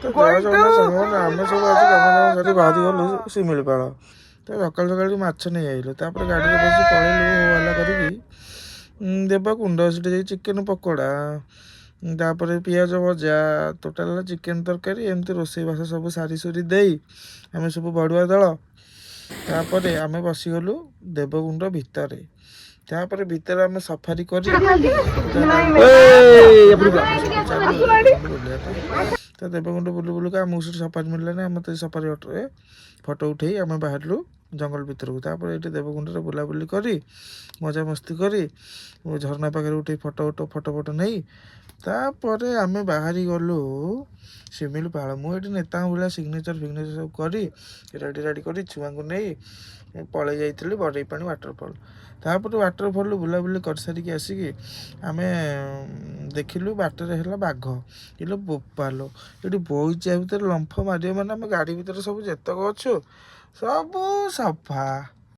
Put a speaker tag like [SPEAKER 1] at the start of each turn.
[SPEAKER 1] ତ ଜୟ ଜଗନ୍ନାଥ ସାଙ୍ଗମାନେ, ଆମେ ସବୁ ଆଜି କାମ ଦାମ ସାରି ବାହାରି ଗଲୁ ଶିମିଳିପାଳ। ତ ସକାଳୁ ସକାଳୁ ମାଛ ନେଇ ଆଇଲୁ। ତାପରେ ଗାଡ଼ିରେ ବସି ପଳେଇଲୁ ହୋ ହାଲା କରିକି ଦେବକୁଣ୍ଡ। ସେଠି ଯାଇ ଚିକେନ ପକୋଡ଼ା, ତାପରେ ପିଆଜ ଭଜା, ଟୋଟାଲ ହେଲା ଚିକେନ ତରକାରୀ। ଏମିତି ରୋଷେଇବାସ ସବୁ ସାରି ସୁରି ଦେଇ ଆମେ ସବୁ ବଡ଼ୁଆ ଦଳ, ତାପରେ ଆମେ ବସିଗଲୁ ଦେବକୁଣ୍ଡ ଭିତରେ। ତାପରେ ଭିତରେ ଆମେ ସଫାରି କରି ବୁଲିବା ପାଇଁ। ତ ଦେବକୁଣ୍ଡ ବୁଲୁ ବୁଲୁକା ଆମକୁ ସେଠି ସଫାରି ମିଳିଲାନି। ଆମେ ତ ସଫାରି ଅଟୋରେ ଫଟୋ ଉଠେଇ ଆମେ ବାହାରିଲୁ ଜଙ୍ଗଲ ଭିତରକୁ। ତାପରେ ଏଇଠି ଦେବକୁଣ୍ଡରେ ବୁଲାବୁଲି କରି, ମଜାମସ୍ତି କରି, ଝରଣା ପାଖରେ ଉଠେଇ ଫଟୋ ଫଟୋ ଫଟୋ ନେଇ, ତାପରେ ଆମେ ବାହାରି ଗଲୁ ଶିମିଳିପାଳ। ମୁଁ ଏଠି ନେତାଙ୍କ ଭଳିଆ ସିଗ୍ନେଚର ଫିଗ୍ନେଚର ସବୁ କରି, ରେଡ଼ି ରାଡ଼ି କରି, ଛୁଆଙ୍କୁ ନେଇ ପଳେଇ ଯାଇଥିଲି ବରେଇପାଣି ୱାଟରଫଲ୍। ତାପରେ ୱାଟରଫଲ୍ରୁ ବୁଲାବୁଲି କରିସାରିକି ଆସିକି ଆମେ ଦେଖିଲୁ ବାଟରେ ହେଲା ବାଘ। ଇଲୋ ବୋପାଲୋ, ଏଠି ବଇଚା ଭିତରେ ଲମ୍ଫ ମାରିବ ମାନେ ଆମେ ଗାଡ଼ି ଭିତରେ ସବୁ ଯେତକ ଅଛୁ ସବୁ ସଫା।